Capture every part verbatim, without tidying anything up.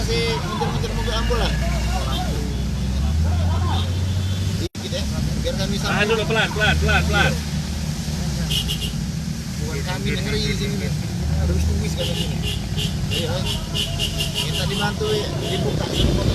Ngejar-ngejar mobil ambulan. Dikit ya, biar kami sampai. Tahan dulu, pelan, pelan, pelan, pelan. Bukan kami yang ngeri di sini nih. Ada wis kuis kami sini. Iya, Mas. Minta dibantu ya, dibuka semua.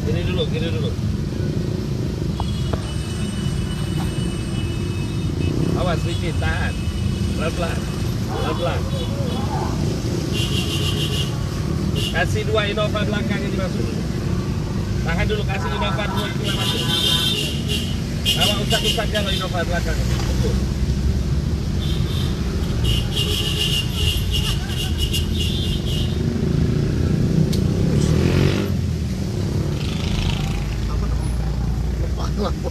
Kiri dulu, kiri dulu. Awas licin, tahan. Pelan-pelan. Pelan-pelan. Kasih dua Innova belakang ini masuk. Tahan dulu, kasih Innova dua ini masuk. Awak usah-usah kalau Innova belakang. Betul. Apa namanya? Lupa gua.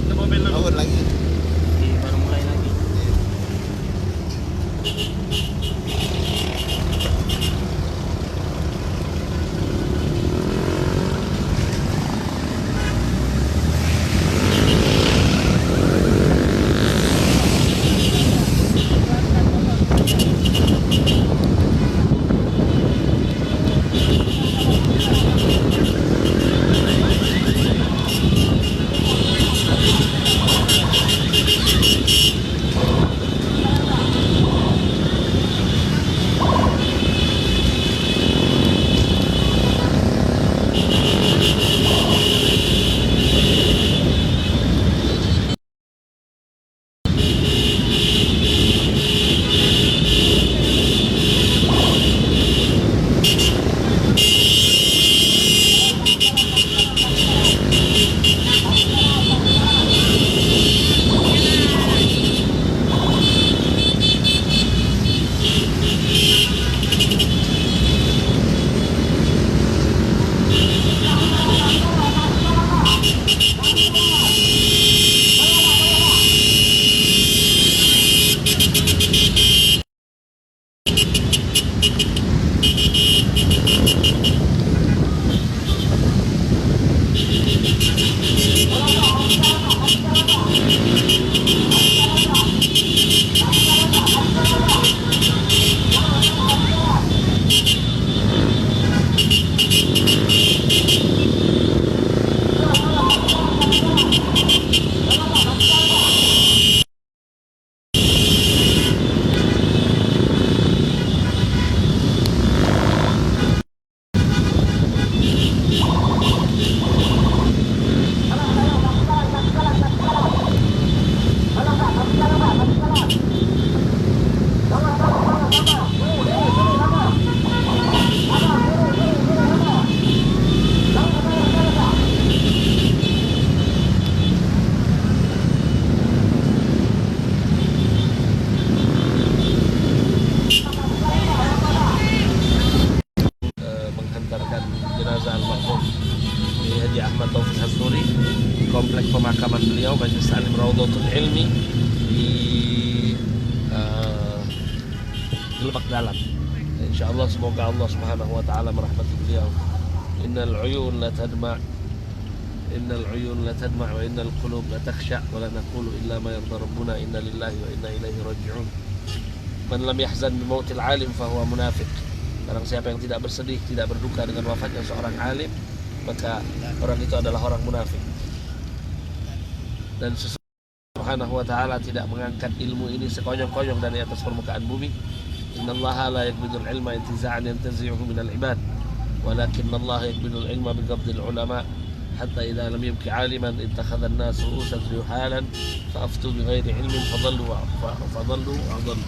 Awal lagi. Iya, baru mulai lagi. Eh, menghantarkan jenazah almarhum Kiai Haji Ahmad Taufik Hasnuri di komplek pemakaman beliau, Majelis Taklim Raudhatul Ilmi di, eh, Lebak Dalam. Insyaallah, semoga Allah Subhanahu wa Ta'ala merahmati beliau. Innal uyun la tadma, innal uyun la tadma wa innal qulub la takhsha wa la naqulu illa ma yarda rabbuna, inna lillahi wa inna ilaihi raji'un. Man lam yahzan bi mautil alim fahuwa munafiq. Barang siapa yang tidak bersedih, tidak berduka dengan wafatnya seorang alim, maka orang itu adalah orang munafik. Dan sesu- Subhanahu wa Ta'ala tidak mengangkat ilmu ini sekonyong-konyong dari atas permukaan bumi. Innallaha la yaqbidul ilma intiza'an yantazi'uhu minal ibad, walakinnallaha yaqbidul ilma biqabdil ulama, hatta idza lam yabqi aliman ittakhadhan nasu ru'usan juhalan fa aftu bighairi ilmin fadallu wa, fa, fadallu wa adallu.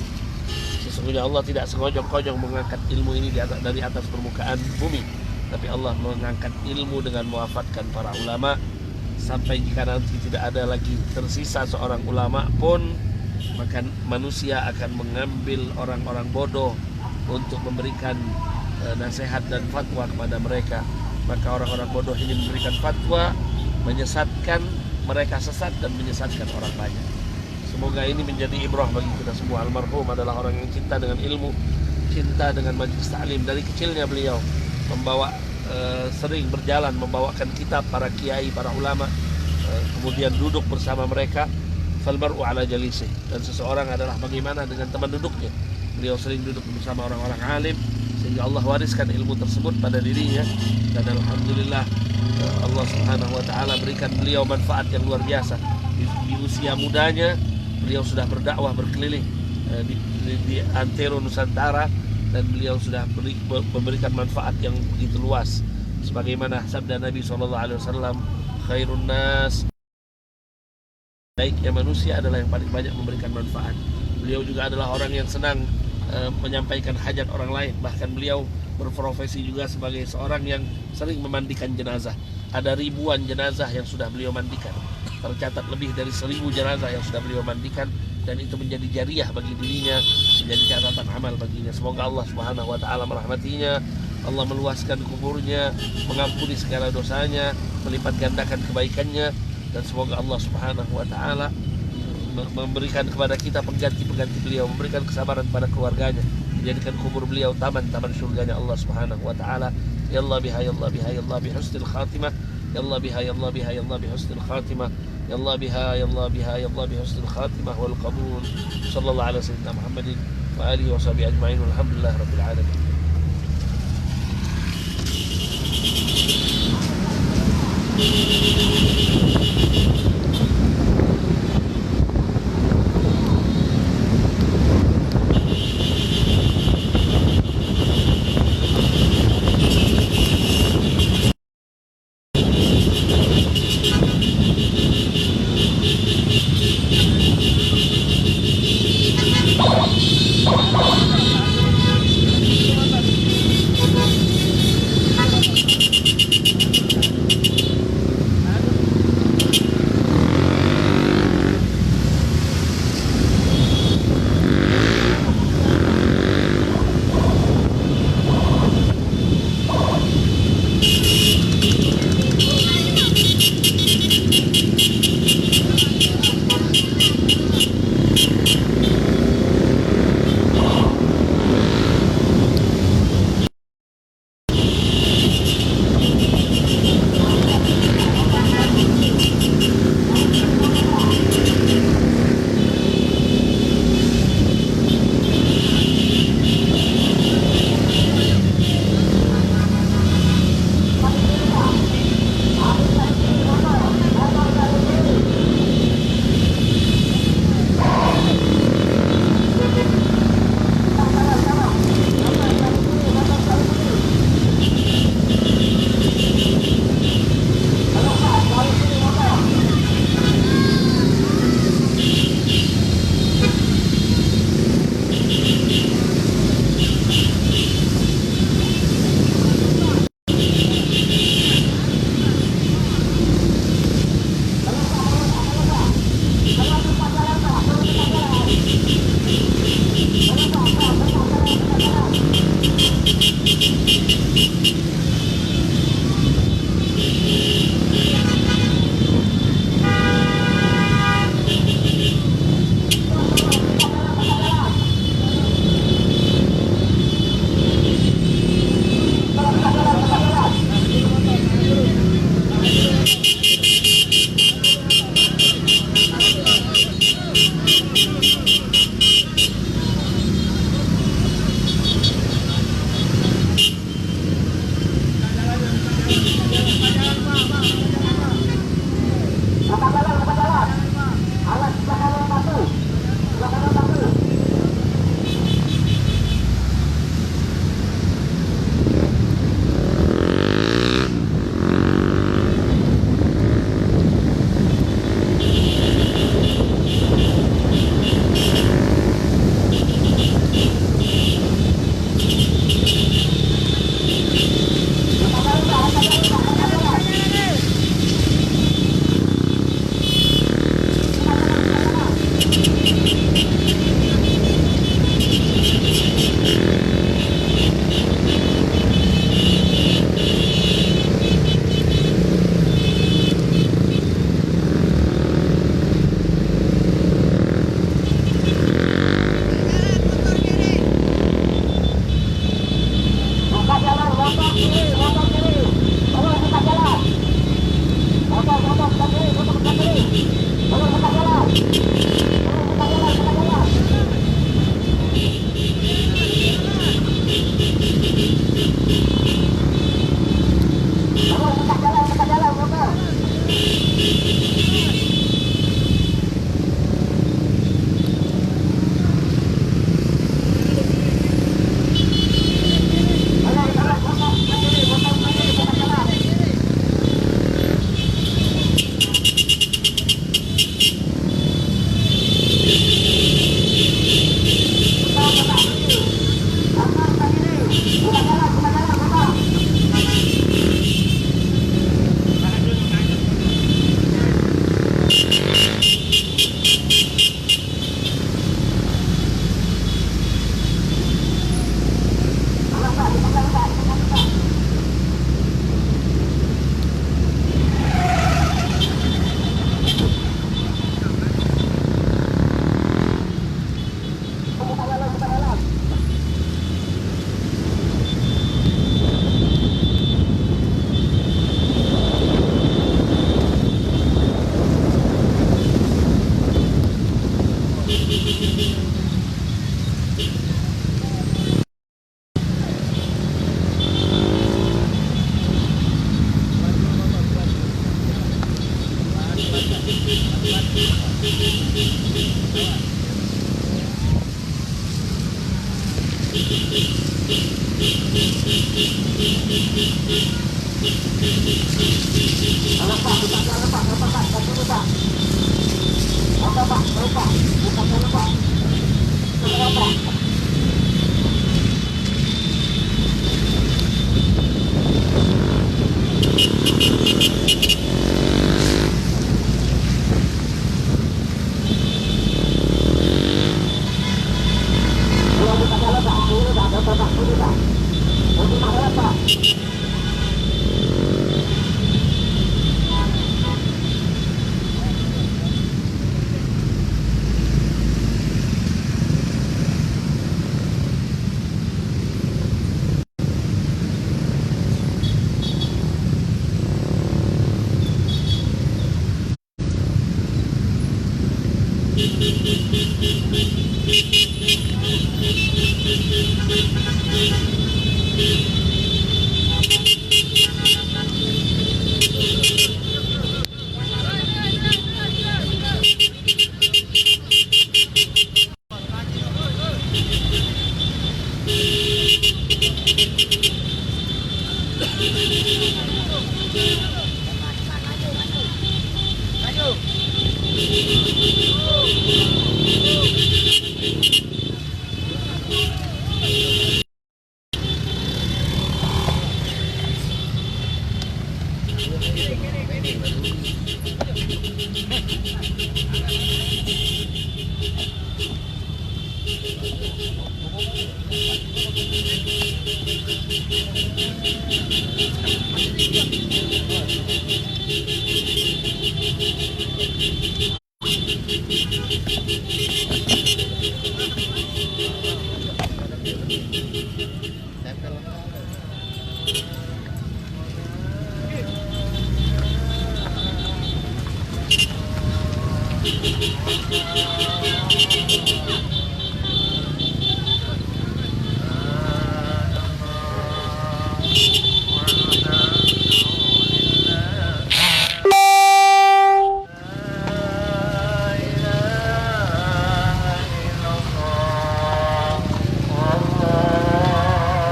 Sesungguhnya Allah tidak sekonyong-konyong mengangkat ilmu ini di atas, dari atas permukaan bumi, tapi Allah mengangkat ilmu dengan mewafatkan para ulama, sampai jika nanti tidak ada lagi tersisa seorang ulama pun, maka manusia akan mengambil orang-orang bodoh untuk memberikan, eh, nasihat dan fatwa kepada mereka. Maka orang-orang bodoh ini memberikan fatwa, menyesatkan, mereka sesat dan menyesatkan orang banyak. Semoga ini menjadi ibrah bagi kita semua. Almarhum adalah orang yang cinta dengan ilmu, cinta dengan majlis taklim. Dari kecilnya beliau membawa, eh, sering berjalan membawakan kitab para kiai, para ulama, eh, kemudian duduk bersama mereka. Fal mar'u ala jalisih. Dan seseorang adalah bagaimana dengan teman duduknya. Beliau sering duduk bersama orang-orang alim, sehingga Allah wariskan ilmu tersebut pada dirinya. Dan alhamdulillah, eh, Allah Subhanahu wa Ta'ala berikan beliau manfaat yang luar biasa. Di, di usia mudanya, beliau sudah berdakwah berkeliling, eh, di, di, di antero Nusantara, dan beliau sudah beri, be-, memberikan manfaat yang begitu luas. Sebagaimana sabda Nabi sallallahu alaihi wasallam, "Khairun nas," baiknya manusia adalah yang paling banyak memberikan manfaat. Beliau juga adalah orang yang senang, eh, menyampaikan hajat orang lain. Bahkan beliau berprofesi juga sebagai seorang yang sering memandikan jenazah. Ada ribuan jenazah yang sudah beliau mandikan. Tercatat lebih dari seribu jenazah yang sudah beliau mandikan, dan itu menjadi jariah bagi dirinya, menjadi catatan amal baginya. Semoga Allah Subhanahu wa Ta'ala merahmatinya, Allah meluaskan kuburnya, mengampuni segala dosanya, melipat gandakan kebaikannya, Dan semoga Allah Subhanahu wa Ta'ala me-, memberikan kepada kita pengganti-pengganti beliau, memberikan kesabaran kepada keluarganya, menjadikan kubur beliau taman-taman surganya Allah Subhanahu wa Ta'ala. Ya Allah biha, ya Allah biha, ya Allah bi husnil khatimah. Ya Allah biha, ya Allah biha, ya Allah bi husnil khatimah. Ya Allah biha, ya Allah biha, ya Allah bi husnil khatimah wal qabul. Sallallahu ala sayyidina Muhammadin wa alihi wa sahbihi ajma'in. Walhamdulillahi rabbil alamin.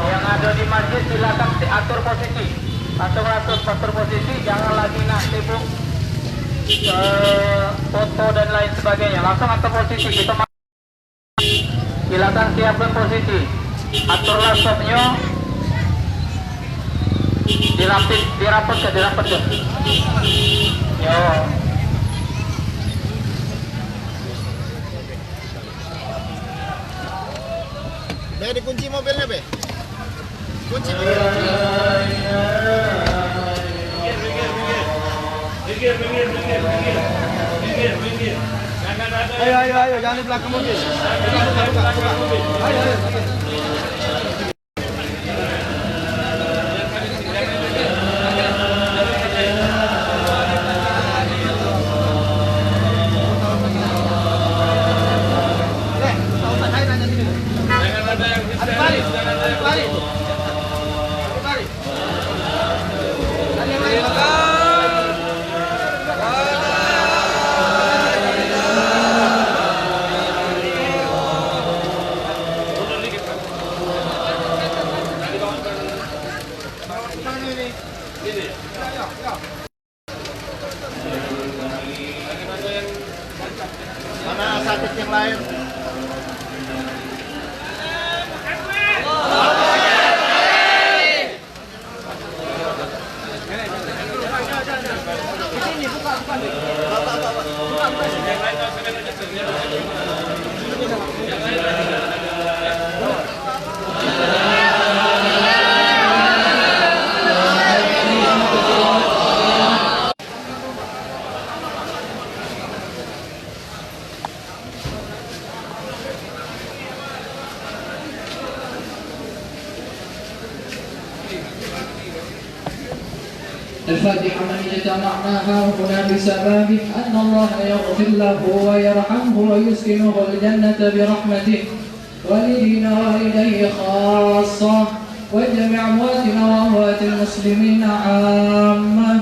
Yang ada di masjid silakan atur posisi. Langsung, langsung atur posisi, jangan lagi nak sibuk eh, foto dan lain sebagainya. Langsung atur posisi. Kita ma- silakan siapkan posisi. Aturlah sopnyo. Dirapit, dirapet ke, dirapet ke. Yo. Be, dikunci mobilnyo, Be. Kunci mobilnyo. Ayo, ayo, ayo, jangan di belakang mobil. Buka, buka, buka, buka. Ayo, ayo, ayo. Mana sakit yang lain? الفاتحة. من اجتمعنا هاهنا بسببه أن الله يغفر له ويرحمه ويسكنه الجنة برحمته، ولدينا والديه خاصة، وجميع أمواتنا وأموات المسلمين عامة.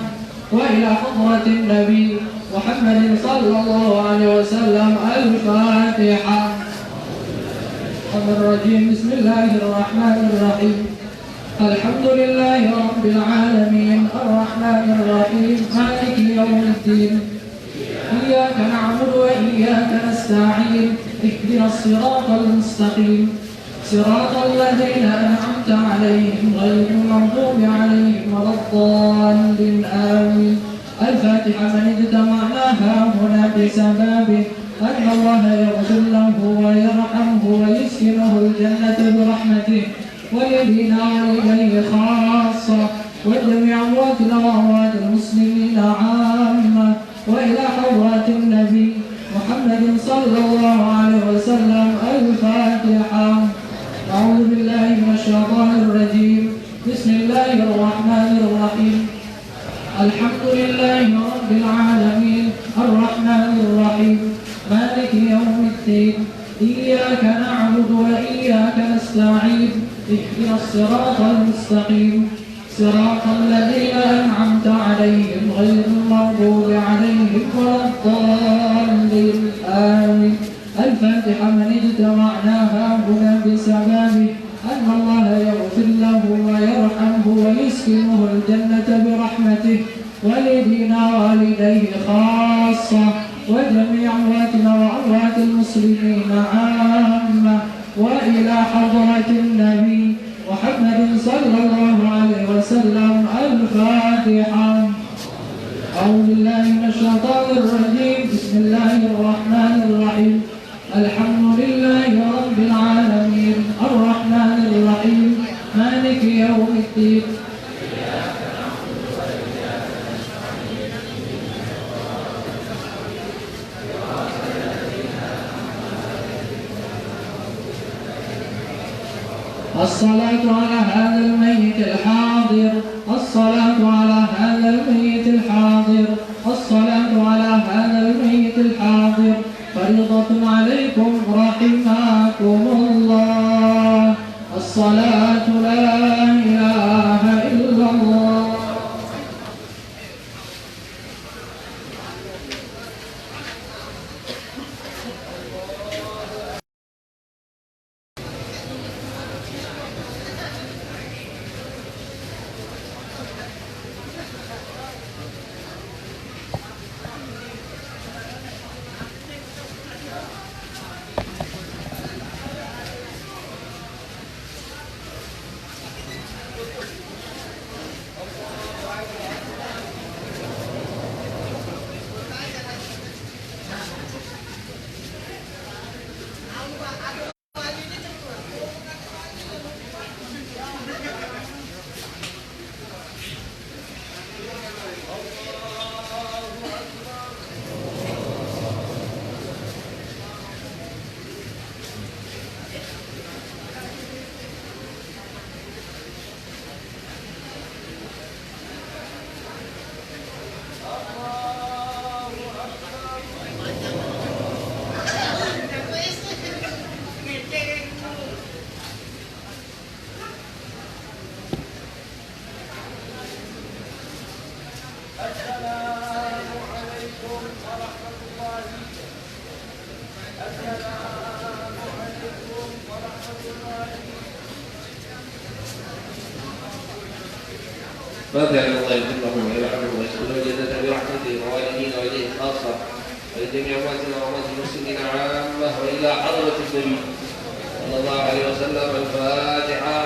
وإلى حضرة النبي محمد صلى الله عليه وسلم. الفاتحة. الشيطان الرجيم. بسم الله الرحمن الرحيم. الحمد لله رب العالمين. الرحمن الرحيم. مالك يوم الدين. إياك نعبد وإياك نستعين. اهدنا الصراط المستقيم. صراط الذين أنعمت عليهم غير المغضوب عليهم ولا الضالين. آمين. الفاتحة. من اجتمعنا هاهنا بسببه أن الله يغفر له ويرحمه ويسكنه الجنة برحمته ولدينا ولديه خاصة وجميع أمواتنا وأموات المسلمين عامة وإلى حضرة النبي محمد صلى الله عليه وسلم. الفاتحة. أعوذ بالله من الشيطان الرجيم. بسم الله الرحمن الرحيم. الحمد لله رب العالمين. الرحمن الرحيم. مالك يوم الدين. إياك نعبد وإياك نستعين. اهدنا الصراط المستقيم. صراط الذين أنعمت عليهم غير المغضوب عليهم ولا الضالين. آمين. الفاتحة. من اجتمعنا هاهنا بسببه أن الله يغفر له ويرحمه ويسكنه الجنة برحمته ولدينا ووالديه خاصة وجميع أمواتنا وأموات المسلمين عامة وإلى حضرة النبي محمد صلى الله عليه وسلم. الفاتحة. أعوذ بالله من الشيطان الرجيم. بسم الله الرحمن الرحيم. الحمد لله رب العالمين. الرحمن الرحيم. مالك يوم الدين. الصلاة على هذا الميت الحاضر. الصلاة على هذا الميت الحاضر. الصلاة على هذا الميت الحاضر. فريضة عليكم رحمكم الله. الصلاة لا إله إلا الله. السلام عليكم ورحمة الله. السلام عليكم ورحمة الله. فاتحة. الله يغفر له ويرحمه ويسكنه الجنة برحمته ووالدينا ووالديه خاصة. ولجميع أمواتنا وأموات المسلمين عامة وإلى حضرة النبي صلى الله عليه وسلم. الفاتحة.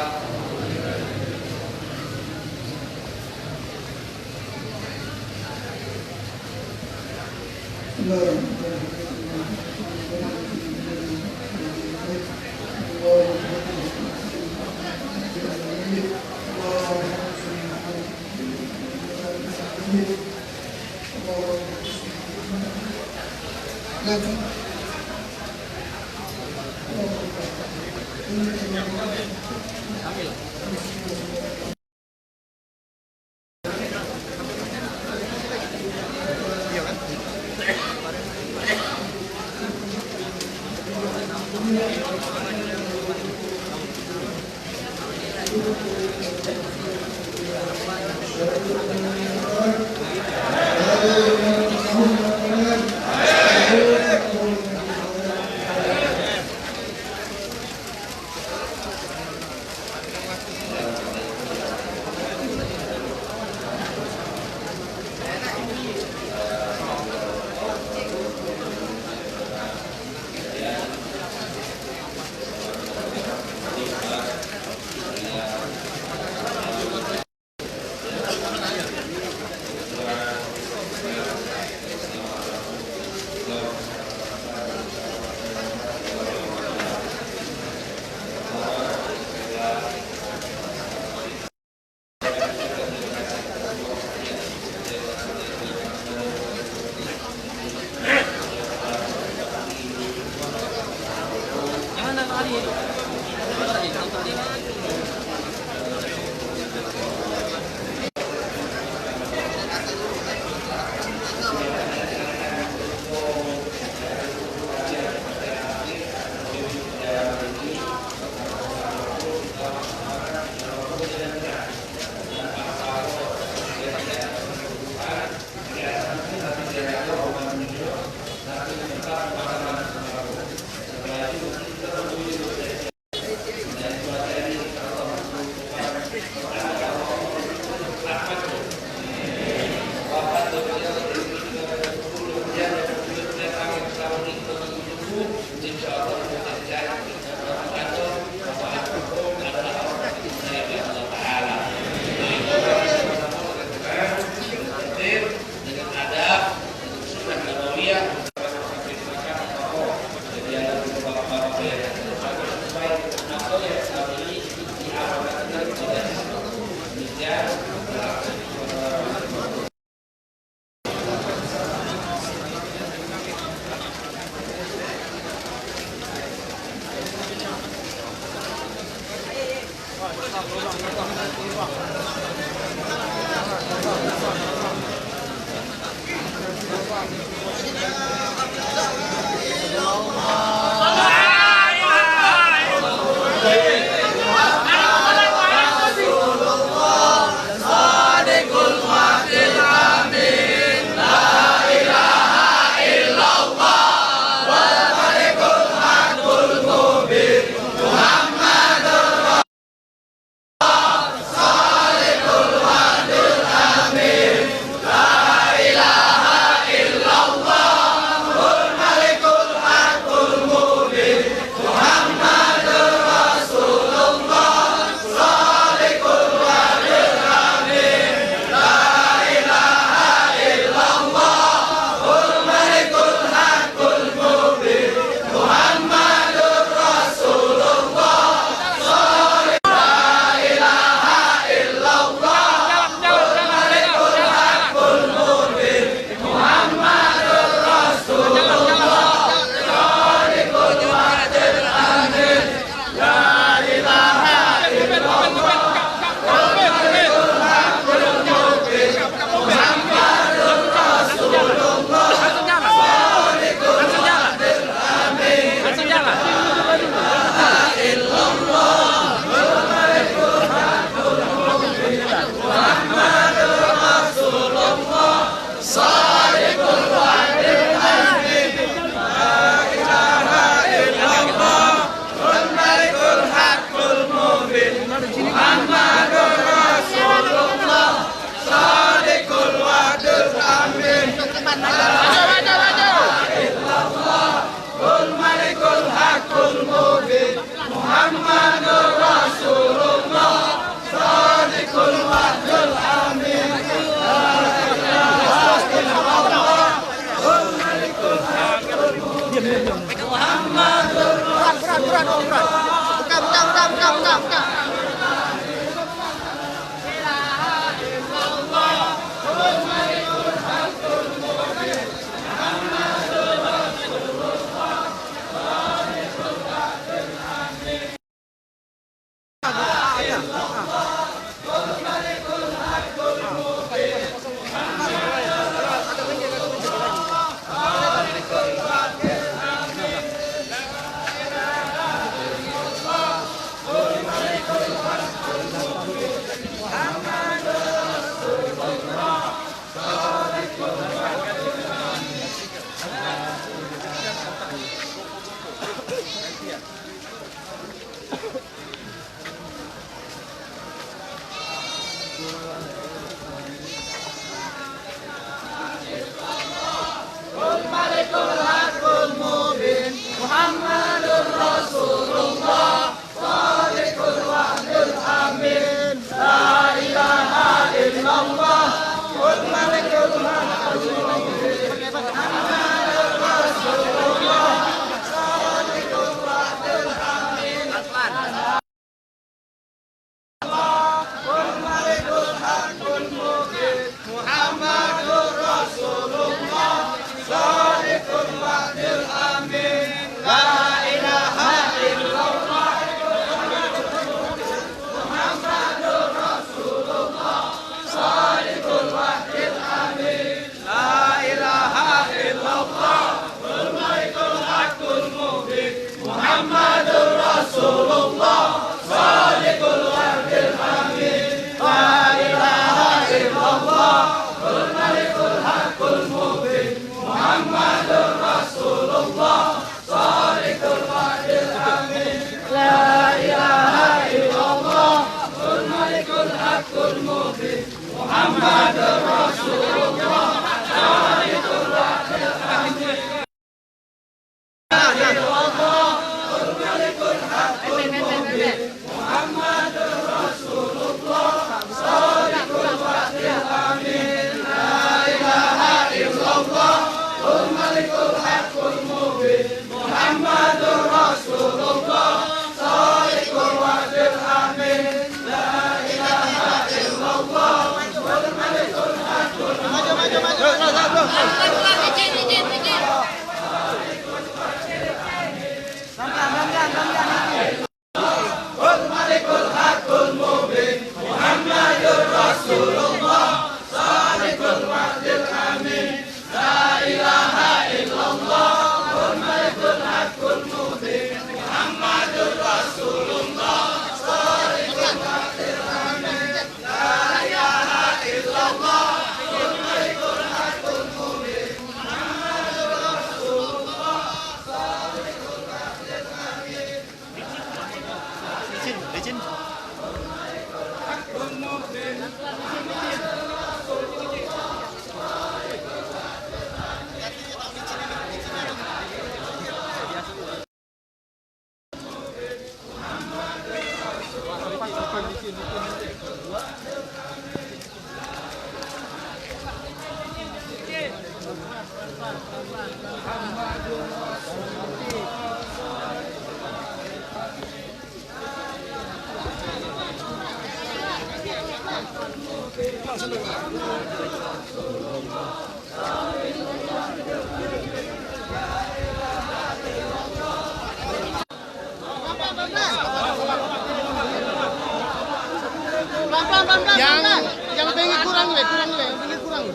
Yang, yang pinggir kurang, weh, kurang, weh, yang pinggir kurang.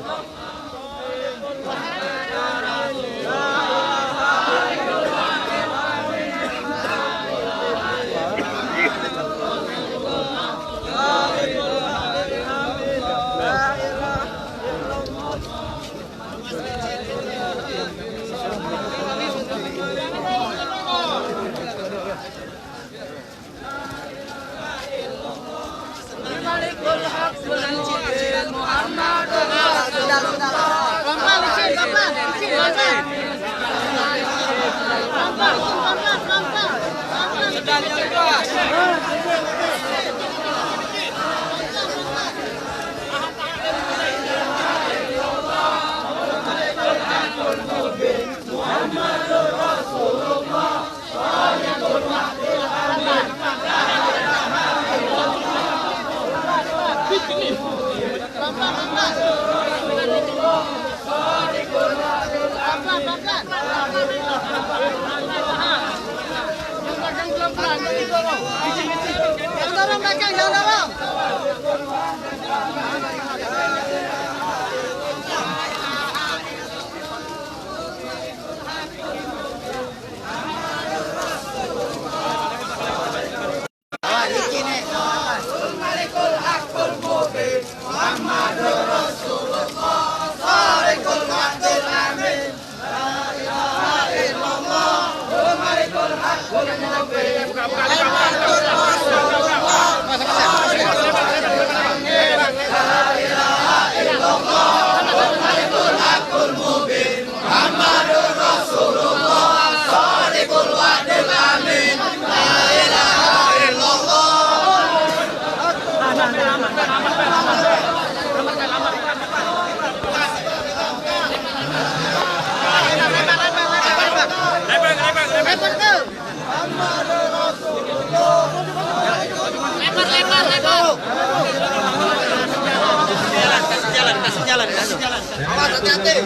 Awas, hati-hati.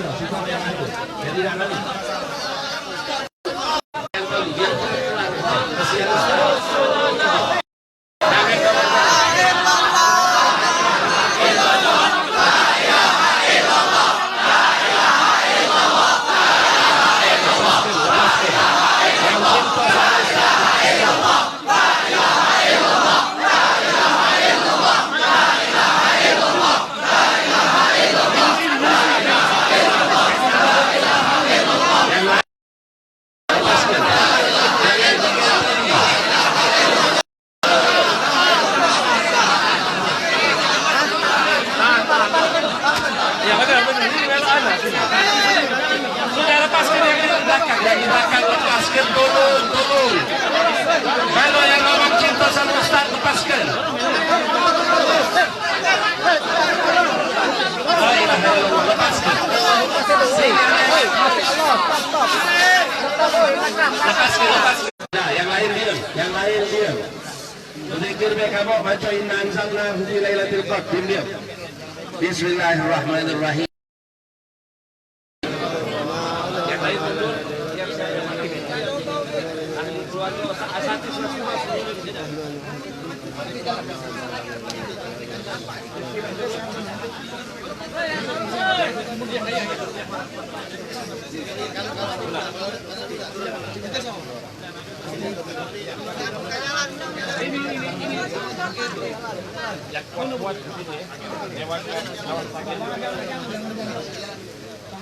Yang ada, apa ni? Ini kalau ada, sini. Sudah lepaskan yang di belakang, yang di belakang lepaskan, tolong, tolong. Kalau yang memang cinta sama ustaz, lepaskan. Lepaskan. Lepaskan, lepaskan. Nah, yang lain diam, yang lain diam. Zikir be kamu baca inna anzalnahu fi lailatul qadr. Diam, diam. Bismillahirrahmanirrahim.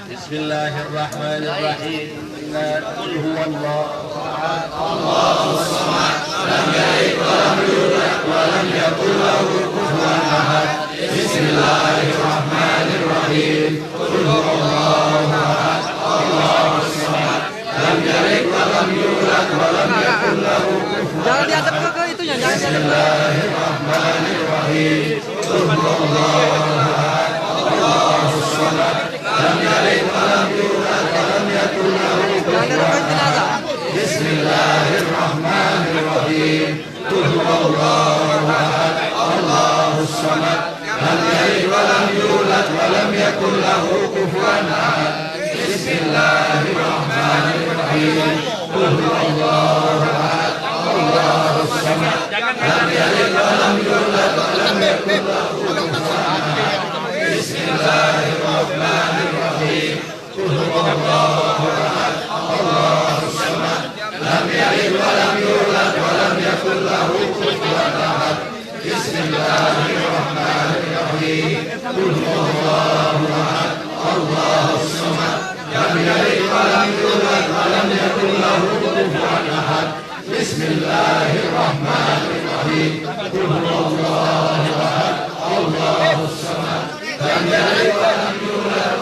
Bismillahirrahmanirrahim. Qul huwallahu ahad. Allahus samad. Lam yalid wa lam yulad wa lam yakul lahu kufuwan ahad. Bismillahirrahmanirrahim. Qul huwallahu ahad. Allahus samad. Lam yalid wa lam yulad wa lam yakul lahu kufuwan ahad. Jangan dihadap ke, ke itunya, jangan dihadap. Bismillahirrahmanirrahim. Qul huwallahu ahad. Allahus samad. Lam yalid wa lam yulad wa lam yakul lahu kufuwan ahad. Bismillahirrahmanirrahim. Qul huwallahu ahad. Allahus samad. Lam yalid wa lam yulad wa lam yakul lahu kufuwan ahad. Bismillahirrahmanirrahim. Qul huwallahu ahad. Allahus samad. Lam yalid wa lam yulad wa lam yakul lahu kufuwan ahad. Bismillahirrahmanirrahim. Qul huwallahu ahad. Allahus samad. Lam yalid wa lam yulad wa lam yakul lahu kufuwan ahad. Bismillahirrahmanirrahim. Qul huwallahu ahad. Allahus samad. Lam yalid wa lam yulad wa lam yakul lahu kufuwan ahad. Bismillahirrahmanirrahim. Qul huwallahu ahad. Allahus samad. Lam yalid wa lam yulad.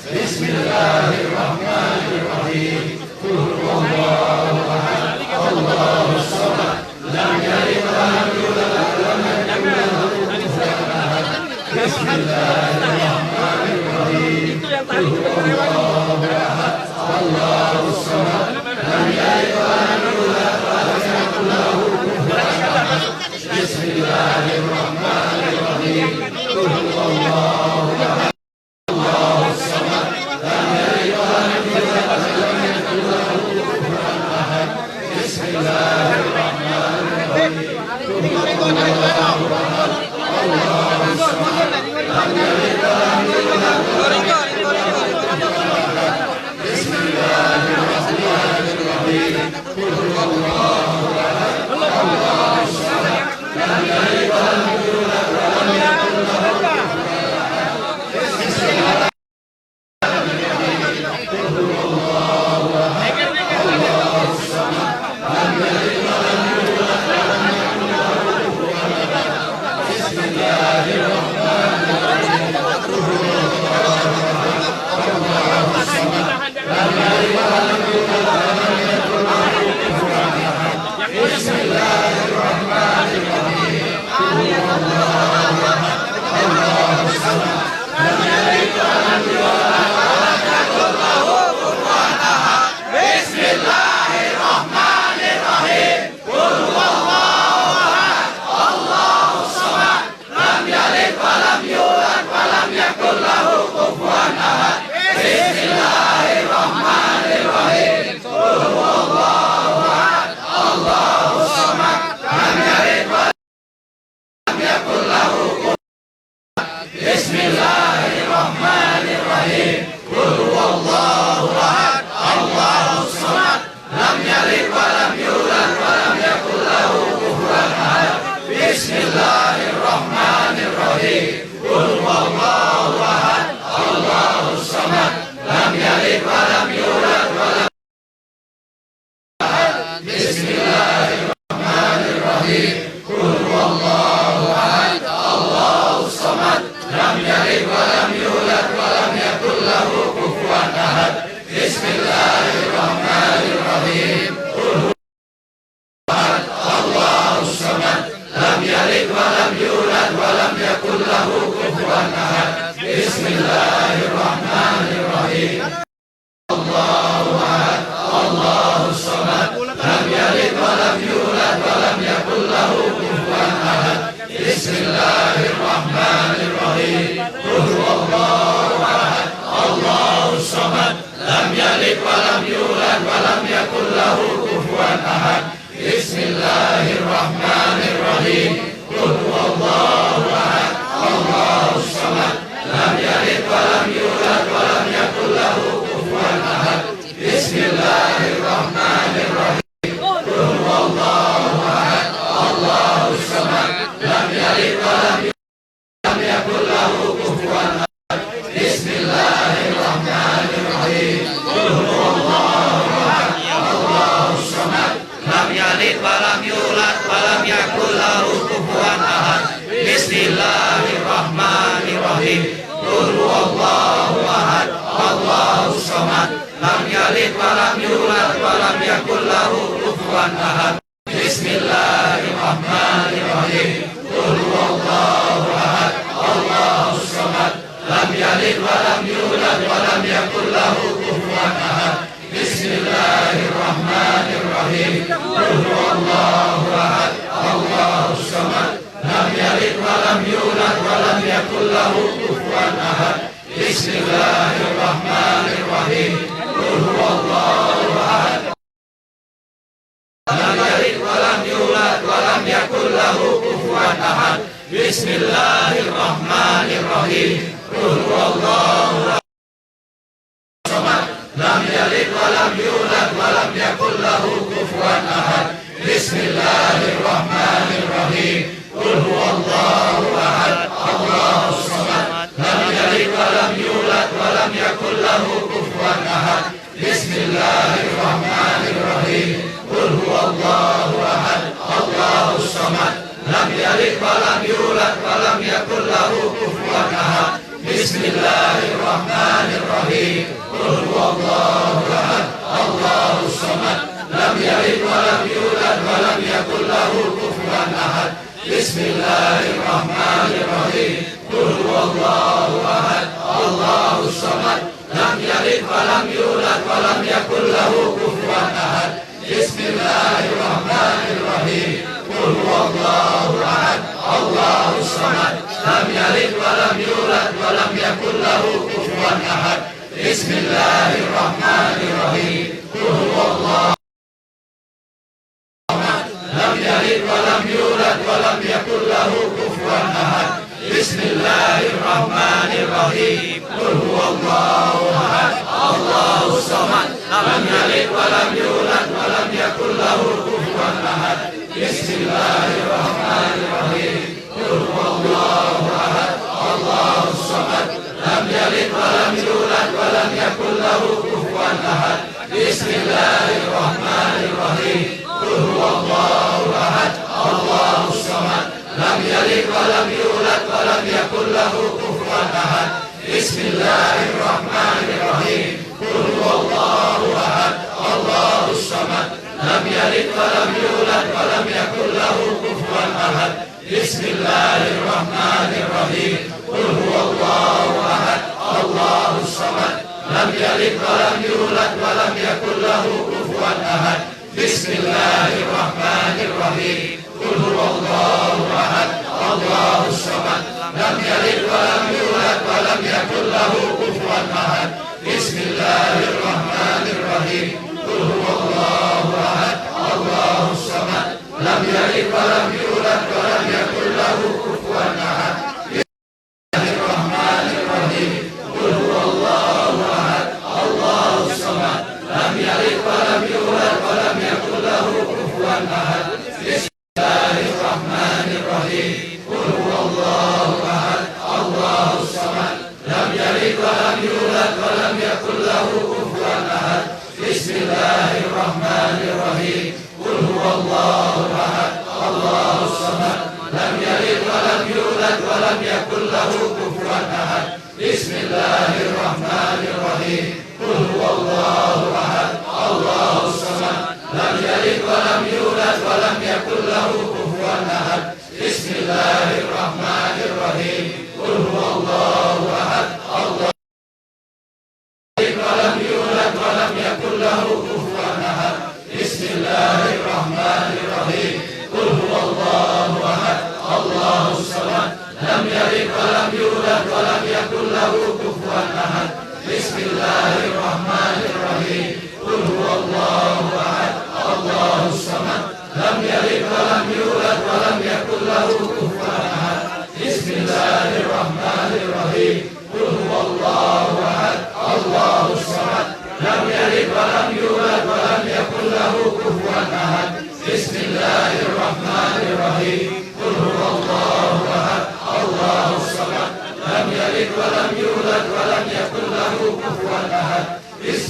Bismillahirrahmanirrahim. Qul huwallahu ahad. Allahus samad. Lam yalid wa lam yulad wa lam yakul lahu kufuwan ahad. Bismillahirrahmanirrahim. Qul huwallahu ahad. Allahus samad. Lam yalid wa lam yulad wa lam yakul lahu kufuwan ahad. Bismillahirrahmanirrahim. Qul huwallahu ahad. Allahus samad. Lam yalid wa lam yulad wa lam yakul lahu kufuwan ahad. Bismillahirrahmanirrahim. Qul huwallahu ahad. Allahus samad. Lam yalid wa lam yulad wa lam yakul lahu kufuwan ahad. yalid wa lam yulad wa lam yakul lahu kufuwan ahad. Bismillahirrahmanirrahim. Qul huwallahu ahad. Allahus samad. Lam yalid wa lam yulad wa lam yakul lahu kufuwan ahad. Bismillahirrahmanirrahim. Qul huwallahu ahad. Allahus samad. Lam yalid wa lam yulad wa lam yakul lahu kufuwan ahad. Bismillahirrahmanirrahim. Qul huwallahu ahad. Allahus samad. Lam yalid wa lam yulad wa lam yakul lahu kufuwan ahad. Bismillahirrahmanirrahim. Qul huwallahu ahad. Allahus samad. Lam yalid wa lam yulad wa lam yakul lahu kufuwan ahad. Bismillahirrahmanirrahim. Qul huwallahu ahad. Allahus samad. Lam yalid wa lam yulad wa lam yakul lahu kufuwan ahad. Bismillahirrahmanirrahim. Qul huwallahu ahad. Allahus samad. Lam yalid wa lam yulad wa lam yakul lahu kufuwan ahad. Bismillahirrahmanirrahim. Qul huwallahu ahad. Lam yalid wa lam yulad wa lam yakul lahu kufuwan ahad. Bismillahirrahmanirrahim. Qul huwallahu ahad. Lam yalid wa lam yulad wa lam yakul lahu kufuwan ahad. Bismillahirrahmanirrahim. Qul huwallahu ahad. Allahus samad. Lam yalid wa lam yulad wa lam yakul lahu kufuwan ahad. Bismillahirrahmanirrahim. Qul huwallahu ahad. Allahus samad. Lam yalid wa lam yulad wa lam yakul lahu kufuwan ahad. Bismillahirrahmanirrahim. Qul huwallahu ahad. Allahus samad. Lam yalid wa lam yulad wa lam yakul lahu kufuwan ahad. Bismillahirrahmanirrahim. Qul huwallahu ahad. Allahus samad. Lam yalid wa lam yulad wa lam yakul lahu kufuwan ahad. Bismillahirrahmanirrahim. Qul huwallahu ahad. Allahus samad. Lam yalid wa lam yulad wa lam yakul lahu kufuwan ahad. Bismillahirrahmanirrahim. Qul huwallahu ahad. Lam yalid wa lam yulad wa lam yakul lahu kufuwan ahad. Bismillahirrahmanirrahim. Qul huwallahu ahad. Allahus samad. Lam yalid wa lam yulad wa lam yakul lahu kufuwan ahad. Bismillahirrahmanirrahim. Qul huwallahu ahad. Allahus samad. Lam yalid wa lam yulad wa lam yakul lahu kufuwan ahad. Bismillahirrahmanirrahim. Qul huwallahu ahad. Allahus samad. Lam yalid wa lam yulad wa lam yakul lahu kufuwan ahad. Bismillahirrahmanirrahim. Qul huwallahu ahad. Allahus samad. Lam yalid wa lam yulad wa lam yakul lahu kufuwan ahad. Bismillahirrahmanirrahim. Qul huwallahu ahad. Allahus samad. Lam yalid wa lam yulad wa lam yakul lahu kufuwan ahad. Bismillahirrahmanirrahim. Qul huwallahu ahad. Allahus samad. Lam yalid wa lam yulad wa lam yakul lahu kufuwan ahad. Bismillahirrahmanirrahim. Qul huwallahu ahad. Allahus samad. Lam yalid wa lam yulad wa lam yakul lahu kufuwan ahad. Bismillahirrahmanirrahim. Qul huwallahu ahad. Allahus samad. Lam yalid wa lam yulad wa lam yakul lahu kufuwan ahad. Bismillahirrahmanirrahim. Qul huwallahu ahad. Allahus samad. Lam yalid wa lam yulad wa lam yakul lahu kufuwan ahad. Bismillahirrahmanirrahim. Qul huwallahu ahad. Allahus samad. Lam yalid wa lam yulad wa lam yakul lahu kufuwan ahad. Bismillahirrahmanirrahim. Qul huwallahu ahad. Allahus samad. Lam yalid wa lam yulad wa lam yakul lahu kufuwan ahad. Bismillahirrahmanirrahim. Qul huwallahu ahad. Allah wa lam yulad wa lam yakul lahu kufuwan ahad. Bismillahirrahmanirrahim. Qul huwallahu ahad. Allahus samad. Lam yalid wa lam yulad wa lam yakul lahu kufuwan ahad. Bismillahirrahmanirrahim.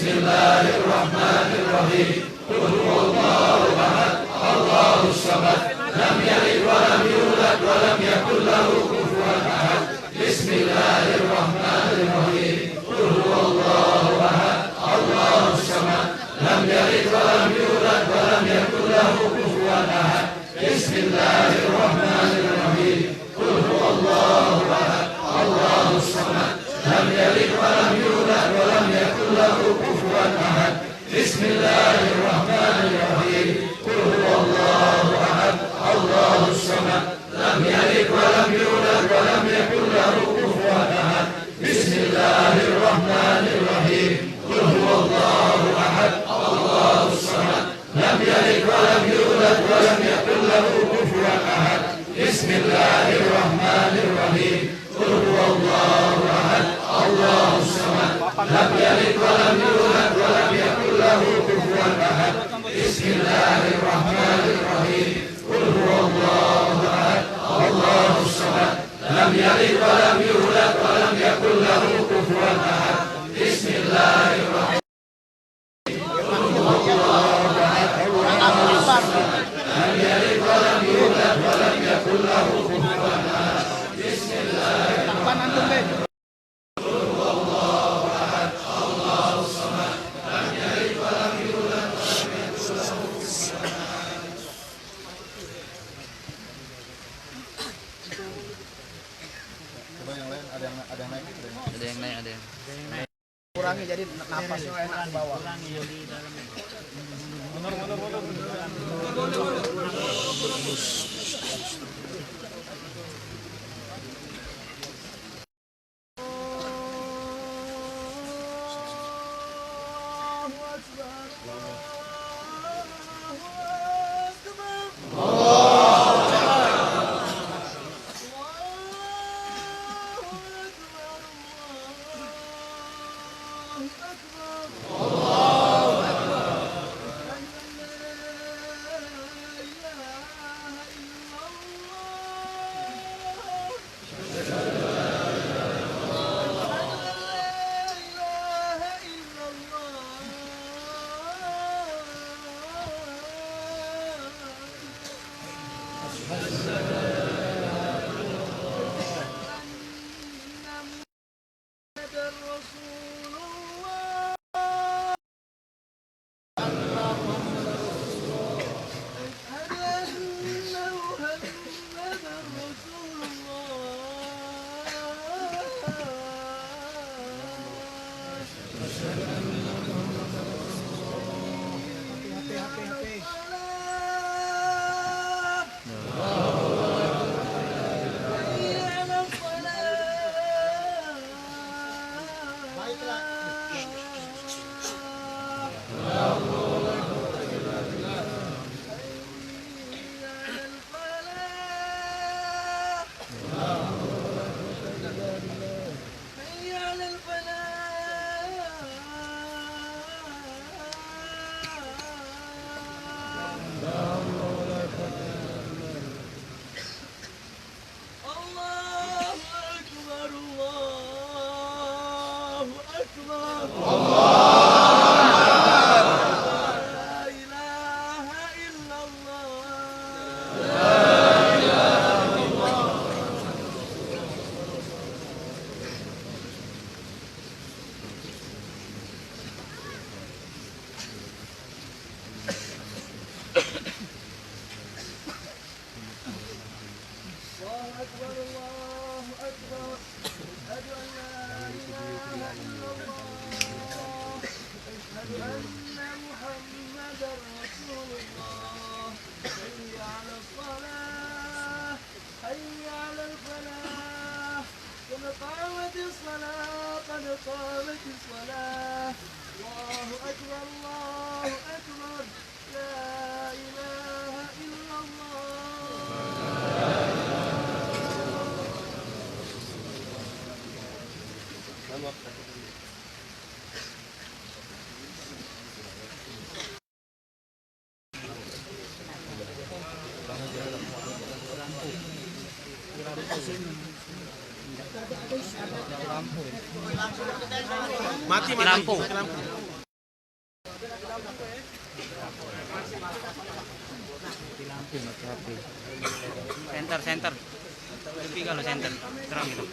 Bismillahirrahmanirrahim. Qul huwallahu ahad, Allahus samad, lam yalid wa lam yulad wa lam yakul lahu kufuwan ahad. Bismillahirrahmanirrahim. Qul huwallahu ahad, Allahus samad, lam yalid wa lam yulad wa lam yakul lahu kufuwan ahad. Bismillahirrahmanirrahim. Qul huwallahu ahad, Allahus samad, lam yalid wa lam yulad wa lam yakul lahu kufuwan ahad. Bismillahirrahmanirrahim. Qul huwallahu ahad, Allahus samad, lam yalid wa lam yulad wa lam yakul lahu kufuwan ahad. Bismillahirrahmanirrahim. Qul huwallahu ahad, Allahus samad, lam yalid wa lam yulad wa lam yakul lahu kufuwan ahad. Bismillahirrahmanirrahim. Qul huwallahu ahad, Allahus samad, lam yalid wa lam yulad wa lam yakul lahu kufuwan ahad. Bismillahirrahmanirrahim. Qul huwallahu ahad, Allahus samad, lam yalid wa lam yulad wa lam yakul lahu kufuwan ahad. Bismillahirrahmanirrahim. Coba yang lain, ada yang, ada yang naik, ada yang naik. Ada yang naik, ada yang naik. Kurangi, jadi napasnya enak ke bawah. الله أكبر، الله أكبر. لا إله إلا الله. الله أكبر، الله أكبر. أشهد أن لا إله إلا الله. أشهد أن محمدا رسول الله. حي على الصلاة، حي على الفلاح. قد قامت الصلاة، قد قامت الصلاة. الله أكبر، الله أكبر. لا إله إلا الله. Mati, mati. Mati lampu. Center, center. Lebih kalau center. Terang gitu.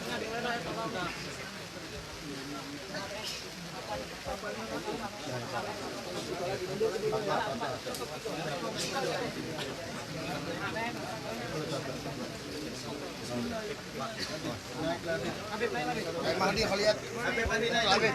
Habib, naik lagi. Habib Mahdi, kau lihat. Habib Mahdi, naik lagi. Habib.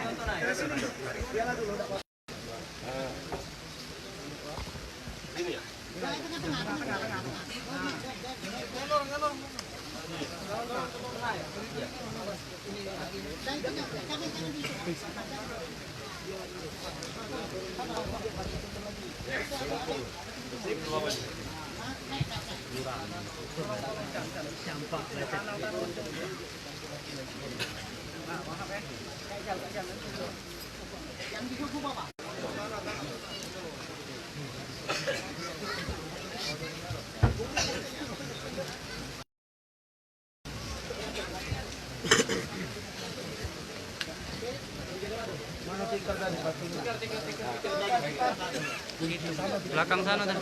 Belakang sana dah.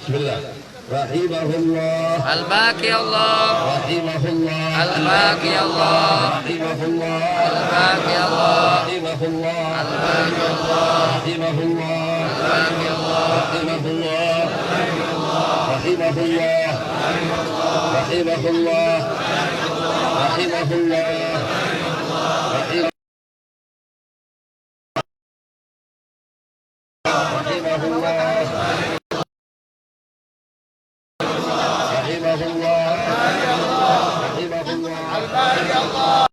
Bismillah. Rahimahullah. Al-Baqi Allah. Rahimahullah. Al-Baqi Allah. Rahimahullah. Al-Baqi Allah. Rahimahullah. Al-Baqi Allah. Rahimahullah. Al-Baqi Allah. Rahimahullah. Rahimahullah. Rahimahullah. Rahimahullah. Rahimahullah. Rahimahullah. Rahimahullah. Rahimahullah.